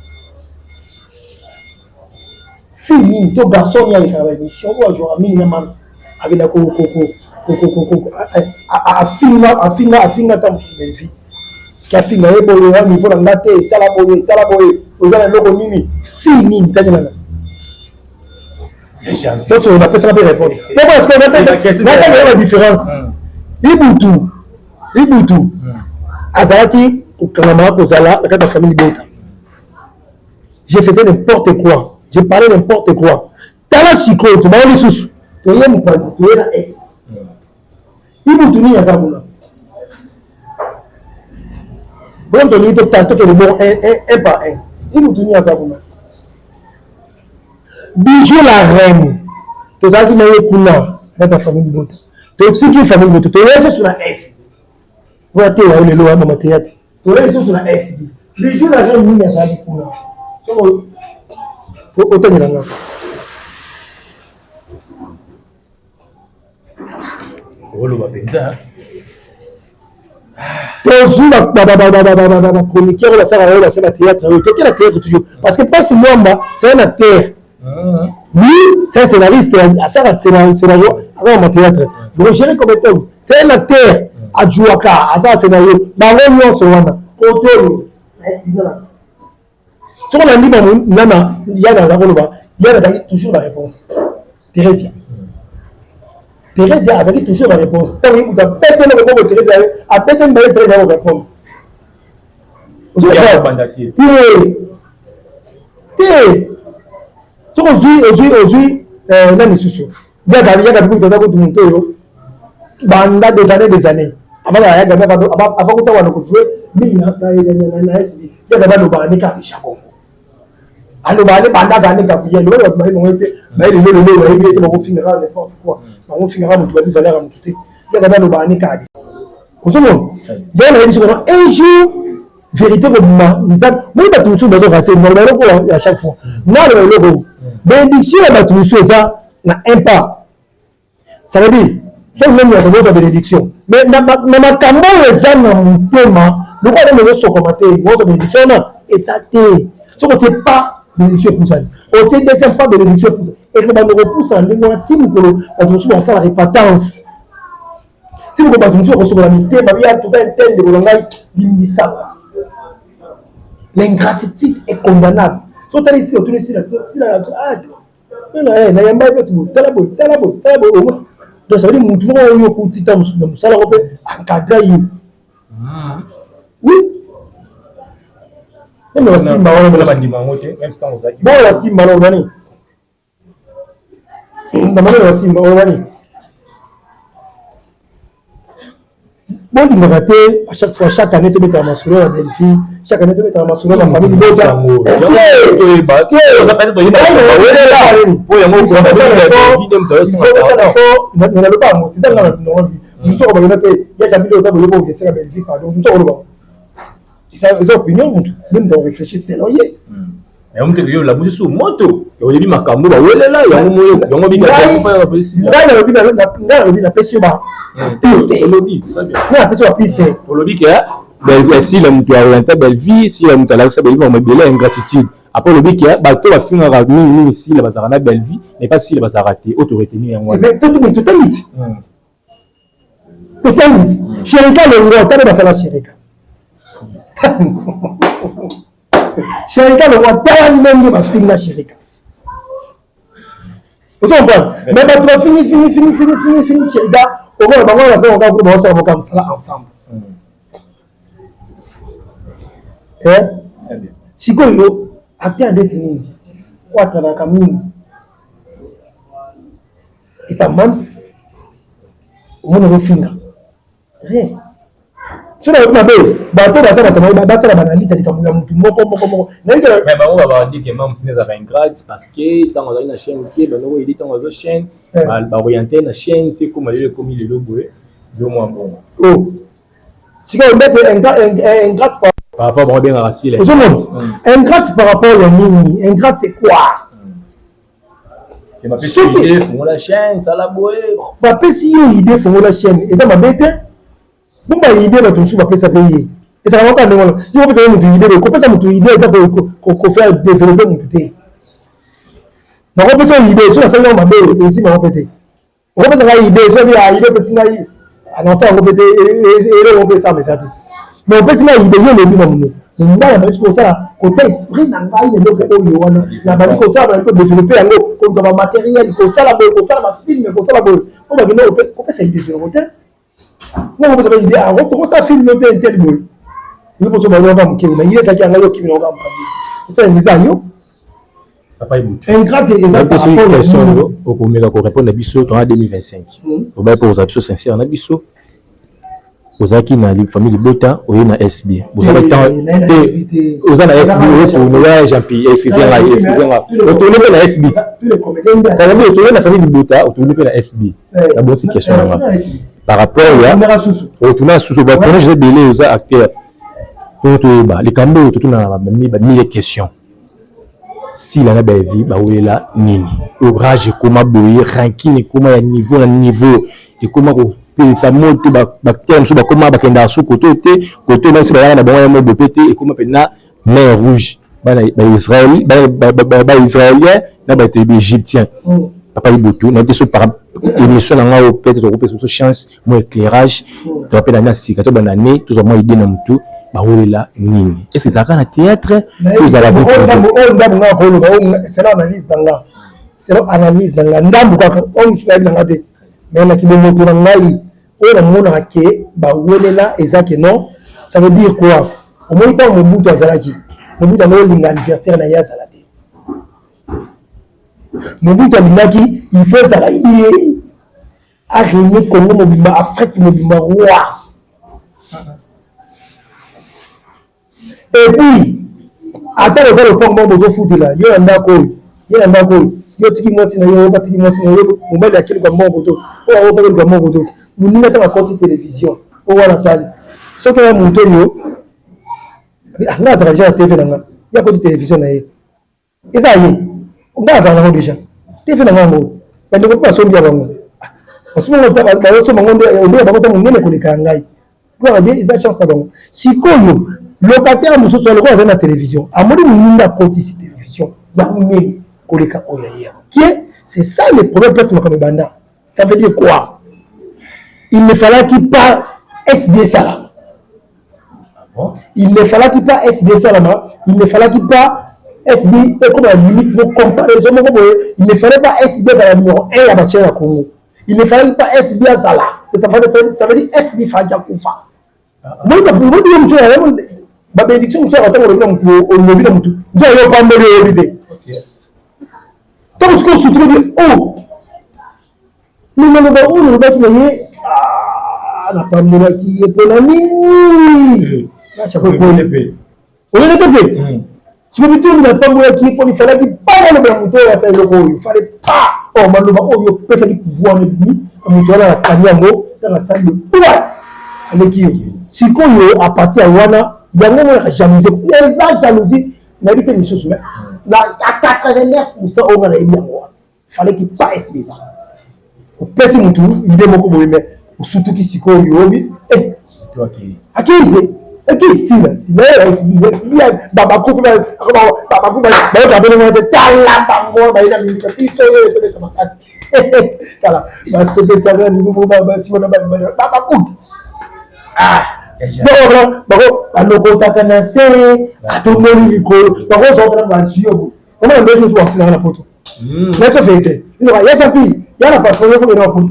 Fille nini to garçon nini alekaka na émission oyo ajouaka mingi na Mam's. Akenda ko ko ko ko ko ko afinga afinga afinga ata mosusu Bellevue. Ki afinga ye boye ya niveau na nga te, tala boye, tala boye, oza na eloko nini? Fille nini tangela ngai. Donc napesaka mpe réponse natanga ba différence ibutu ibutu azalaki kokangama kozala na kati ya famille libota. Je faisais n'importe quoi, je parlais n'importe quoi. Tala sikoyo tobango lisusu toye mopanzi toye na s ibutu nini aza kuna bongo tolingi tokende bongo un par un. Ibutu nini aza kuna? Bijou la reine tozalaki na ye kuna na kati ya famille libota, totiki famille libota toye lisusu na s wana te yayo lelo ya mama théâtre, toye lisusu na sb. Bijou la reine nini azalaki kuna? Soko otangela nga. Oloba mpenza. Tozwi bachroniqueur oyo basalaka oyo basala théâtre oyo toke na théâtre toujours parce que Mpasi Mwamba, c'est un acteur. Lui, c'est un scénariste, asala scénario, aza na théâtre. Donc Géri Compétence, c'est un acteur, ajouaka, asala scénario. Bango nyonso wana kote oyo soki olandi nana yana aza koloba, yana azalaki toujours na réponse. Thérésia, Thérésia azalaki toujours na réponse. Ntango ye moto apeti eloko moko, Thérésia apeti mibale, Thérésia akorépondre banda te. Te te, soki ozwi ozwi ozwi na lisusu yaka yaka bikutu aza kutu moto oyo banda des années des années avant yaka avant kuta wana kojouer mingi na SB. Yaka balobaka ne kaka déjà bongo, alobaka ne banda azala ne Gabriel oyo bato bayebi bango te, baye lelo lelo bayebi ete bakofingaka n'importe quoi, bakofingaka moto babi valeur ya moto te. Yaka balobaka ne kaka ozomona yango nayebi soki un jour vérité kobima. Nzambe moni bato mosusu bazoka te naloba eloko ya chaque fois, naloba eloko bénédiction ya bato mosusu eza na un pas. Ça veut dire soki memi ya kobota bénédiction, mais na makambo oyo eza na motema lokola nde ezosokoma te, bota bénédiction wana eza te. Soki otie pas bénédiction epusani, otie deuxième pas, bénédiction epusani, ekobanda kopusana ndenge wana ti mokolo bato mosusu bakosala repentance, ti mokolo bato mosusu bakosokola mitema. Biya tuka te, ndeko na ngai, limbisaka. L'ingratitude est condamnable. So otali si otuni sila sila nayamba ye mpe boye, tala boye, tala boye, tala boye omoi. Donc ça veut dire mutu moko oyo okuti ta mosusu na mosala yango mpe encadre ye. Oui, même basimba wana. Bandima yango te, même ntango ozalaki. Bongo basimba wana olobani na manene, basimba olobani bolingaka te. À chaque fois, chaque année tobetaka masolo ya belle fille, chaque année tobetaka masolo ya bafamille libota. Toyeba Naloba yango tiza nga na mosu akobaloba te ya jamile oza boye okeseka Belgique, pardon, mosu akoloba eza opinion motu nde moto akoréfléchir selon ye. Yango te yo labusi su moto oyebi makambo bawelela yango moyo yango. Ngai nalobi napesi yo bapiste, olobi. Ngai napesi yo bapiste. Olobi ke Sila moto aorienta Bellevue, Sila moto alakisa Bellevue makambo ebele ya ingratitude. Après olobi ke bato bafingaka mingimingi Sila bazalaka na Bellevue, mais pas Sila bazalaka te. Oyo toretenir yango wana. Totangi totangi Sherika Longwa, tala basala Sherika, Sherika Longwa, tala ndenge bafinga Sherika. Ozo comprendre? Mais bato bafingi fingi fingi fingi fingi fingi Sherika, omona bango wana baza kaka baosala moka mosala ensemble. Sikoyo acteur ndeti nini oyo atravaka mingi epa Mams, omona ozofinga rien? Soki nalobi mabe, bato baza bato basala baanalyse ya likambo ya motu moko moko moko. Mais bango babandi ke Mams ezalaka ingrate parce que ntango azali na chaîne te, bandoko yeli ntango azo chaîne baoriente na chaîne te, koma lelo ekomi lelo boye yo mwa bongo. Oh, sikoyo ndete ingrate par rapport bango bengaka Sila. Ozomona ingrate par rapport ya nini? Ingrate, c'est quoi? Soki bapesi yo idée, fongola chaîne, eza mabe te. Bo ba idée, bato mosusu bapesa mpe ye, ezalaka kaka ndenge wana. Yo kopesa ye motu idée, kopesa motu idée eza kofaire développer motu te. Nakopesa yo idée, soki nasali yango mabe, esima yango mpe te. Okopesa ngai idée, soki idée opesi ngai, annonce yango mpe te, eloko mpe esama eza te. Mais opesi ngai idée, yo olobi na monoko mobala bali soki kosala, kotia esprit na ngai na eloko oyo wana, na bali kosala, bali kodévelopper yango, koluka bamatériel, kosala boye, kosala bafilm, kosala boye, po bakende kopesa idée yango te. Nga kopesa ba idée, ah, tokosala film mpe intel boye, yo poso balobaka moke, mais idée ezalaki yanga, yo okimi nango kaka mopanzi, esala eza yo. Papa Ibutu, ingrate eza. Par rapport question oyo okomeka korépondre na biso, tonga 2025, obaye mpo kozala biso sincère na biso. Ozalaki na famille libota, oye na SB, bozalaki te, oza na SB, oye tourne ya Jean-Pierre. Excuse ngai, excuse ngai, otourne mpe na SB, otourne na famille libota, otourne mpe na SB. Nabonisi question na nga par rapport ya otourne susu, batournage eza ebele, oza acteur. Oyo toyeba likambo oyo, totuna bamille question: Sila na Baevi bawelela nini? Orage ekoma boye, rancune ekoma ya niveau na niveau, ekoma kopelisa moto. Baacteur mosusu bakoma bakendaka su kote te, kote oyo basi bayaka na bango ya mobo mpe te. Ekoma mpena mer Rouge, bana baisraélien na bato égyptien. Papa Ibutu, nayebi te so par émission na ngai oyo, peut-être okopesa biso chance, mwa éclairage. Toa mpe na na sika, to bana ne tozwa mwa idée na motu, bawelela nini? Est ce que ezalaka na théâtre to ezala vie privée? Oyo ndambo nga koloba, selon analyse na nga, selon analyse na nga, ndambo kaka, oyo mosusu nayebi na nga te, mais na kibomoto na ngai oyo namonaka ke bawelela eza ke non. Ça veut dire quoi? Omoni, ntango Mobutu azalaki, Mobutu yango olinga anniversaire na ye azala te. Mobutu alingaki il faut ezala ye arégner Congo mobimba, Afrique mobimba, roi. Et puis ata oza lopango moko, bozofutela, yo na ndako oyo, ye na ndako oyo, yo tiki mwasi na yo, batiki mwasi na yo, mobali akeluka moko to oyo aopakeluka moko to moninga. Ntango akoti télévision oyo wana, tali soki oya moto oyo nga azalaka déjà na TV na nga, ye akoti télévision na ye, eza ye. Nga azala nango déjà TV na nga yango, bandeko mpe basombi ya bango, bazosomba ngo nde bango eza monene koleka ya ngai. Gloire à Dieu, eza chance na bango. Sikoyo locataire mosusu lokola azali na télévision, amoni moninga akotisi télévision ya monene koleka oyo ya ye mokie. C'est ça le problème, place makambo ebanda. Ça veut dire quoi? Il ne fallaki pas SB esalama, il ne fallaki pas SB esalama, il ne fallaki pas SB ekoma na limite mo comparaison moko boye. Il ne fallait pas SB ezala numéro 1 ya bachaîne ya Congo. Il ne fallait pas SB azala. Ça veut dire SB fallaki akufa. Moi mosusu, babénédiction mosusu aka, ntango olobi na motu, olobi na motu, nzo yo pamboli, oyebi te. Ntango sikoyo surtout obi o me maloba oyo nalobaki na ye, napambolaki ye mpona nini? Oyeke te mpe sikoyo bituni, napambolaki ye mpona ifalaki pa naloba ya moto oyo asala eloko oyo, fallait pas. Or maloba oyo opesaki pouvoir ebimi na moto wana, nakangi yango. Ntango asali boa, aleki yo. Sikoyo à partir ya wana, yango omonaka jalousie, eza jalousie, nayebi te lisusu, mais na 89 % oyo nga nayebi yango wana, fallait pas SB eza. Opesi motu idée moko boye, mais osutuki. Sikoyo oyobi akei te, ekei sila sila babakupe bayoka bene te. Tala bango bayina mingi, biso oyo etobeta masasi, tala basepesaka libumu, basi wana babakupe bako balokotaka na se, atomboli likolo, bakozwakana bazwi yo. Omona nde mosusu bakotinaka na poto naso vérité, ya champi ya na passeport nyonso kende na poto.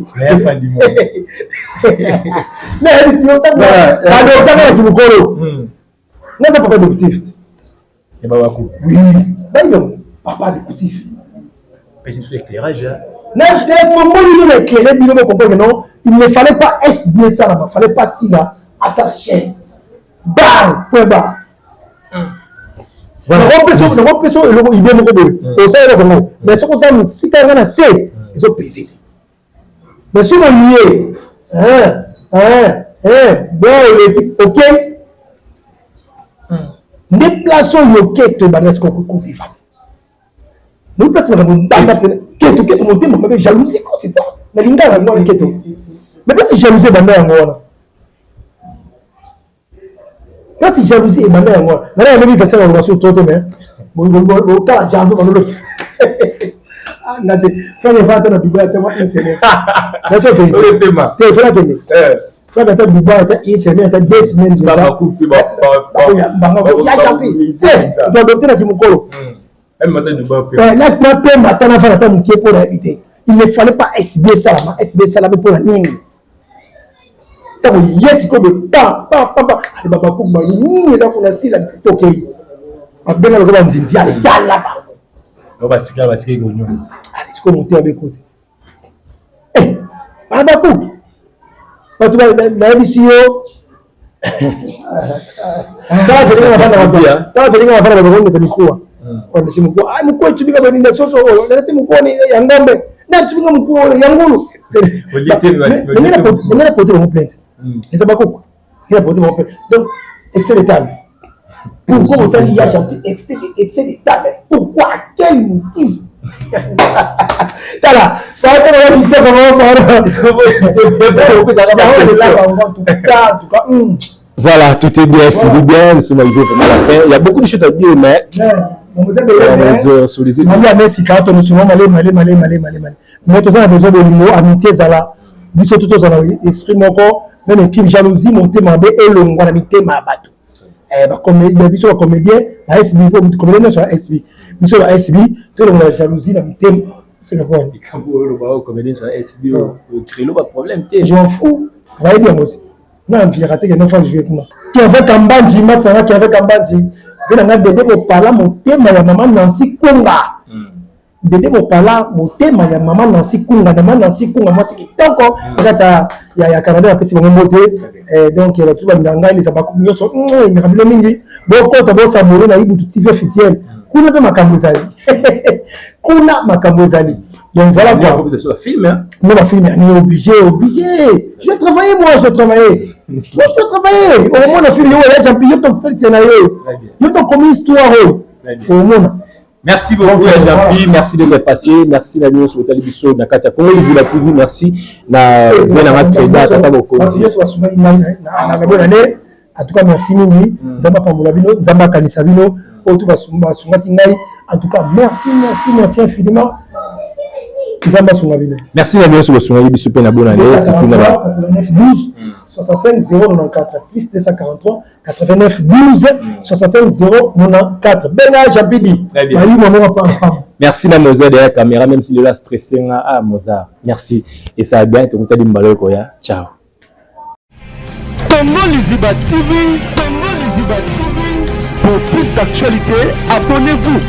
Nayebisi yo, badotaka na kimokolo, naza papa adoptif. Oui, bayo papa adoptif. Pesi biso éclairage. Tomoni bino, éclairé bino, bocomprendre. Non, il ne fallait pas SB esalama, fallait pas Sila asala chaîne, bar point barre. Nakopesa eloko, idée moko boye, osala eloko ngo, mais soki oza mosika yanga na se, ezopese te. Mais soki olie bon, oleki, ok, nde place oyo keto ebanda. Sikoyo kote evanda moi place makambo banda pene keto. Keto keto motema mabe, jalousie ko, c'est ça. Nalingaka yango wana keto, mais place jalousie ebanda yango wana, place jalousie ebanda yango wana. Nana yango bi facile na sur to te, mais botala jardin balolo nga te. Frère, eva ata na Dubai ata mwa une semaine, nazo vérité te. Frère, akende, frère, ata Dubai ata une semaine, ata 2 semaines, ya jampi doadopte mokolo napema ata nafana ata mokie mpo nayebi te. Il ne fallait pas SB esalama, SB esalami mpo na nini? Ntango ye sikoyo be pa pa pa pa, ale babakuku balobi nini eza kuna? Sila tokei, babenga lokola banzinzi, ale tala bango. Batika batika ekonyonga. Ale sikoyo motema bekoti babakuku bato nayebisi yo. Tala felinga bafanda bakoneta mikuwa, neti mikuwa, mikuwa etubika baninda soso oyo, neti mikuwa ya ngombe, natubika mikuwa oyo ya ngulu. Ndenge na porte bango plainte, eza bakoko ndenge na porte bango plainte. Donc excès de table, pourquoi bosali ya champi excès de table? Pourquoi? Quel motif? Tala kitoko. En tout cas. Voilà, tout est bien, fini bien, nous sommes arrivés vraiment à la fin. Il y a beaucoup de choses à dire, mais Mais toza na besoin bolingo, amitié ezala, biso to tozala esprit moko, même équipe. Jalousie, motema mabe elongwa na mitema ya bato. Biso bacomédien ba SB, comédien nyonso ya SB, biso ba SB tolongola jalousie na mitema. Problème te. Je m'en fous, bayebi yango si nga enviaka te ke nofa jouer kuna. Kevin Kambanji masanga, Kevin Kambanji ve nanga Dede Mopala, motema ya mama Nancy Kunga. Dede Mopala, motema ya mama Nancy Kunga, mama Nancy Kunga, mwasi kitoko na kati ya Canada, apesi bango mbote. Donc bato balingaka ngai, leza bakuku nyonso, emeka bino mingi. Bokota, bosabone na Ibutu TV officiel, kuna mpe makambo ezali, kuna makambo ezali. Donc voilà quoi. Film. Non, ba film est obligé, obligé. Je vais travailler, moi, je vais travailler. Moi, je dois travailler. Au moins, le film, il y a yo ton scénario. Yo ton comme histoire. Au moins. Merci beaucoup, Jean-Pierre. Merci de passer. Merci na nyonso botali biso na kati ya Congo Liziba TV. Merci na vena Treda Tata Bokonzi. Na bonne année. En tout cas, merci mingi. Nzambe apambola bino, Nzambe akanisa bino. Oyo tu basungaki ngai. En tout cas, merci, merci, merci infiniment. Nzambe asunga bino. Merci na nyonso bosungaki biso mpe na bonne année, surtout na 89 12 65 094, plus 243 89 12 65 094. Benga Jean-Pidi. Bayuma moko pa pa. Merci na Mozart derrière caméra, même s'il est là stressé. Ah Mozart, merci. Et ça a bien été mbalo koya. Ciao. Congo Liziba TV, Congo Liziba TV. Pour plus d'actualités, abonnez-vous.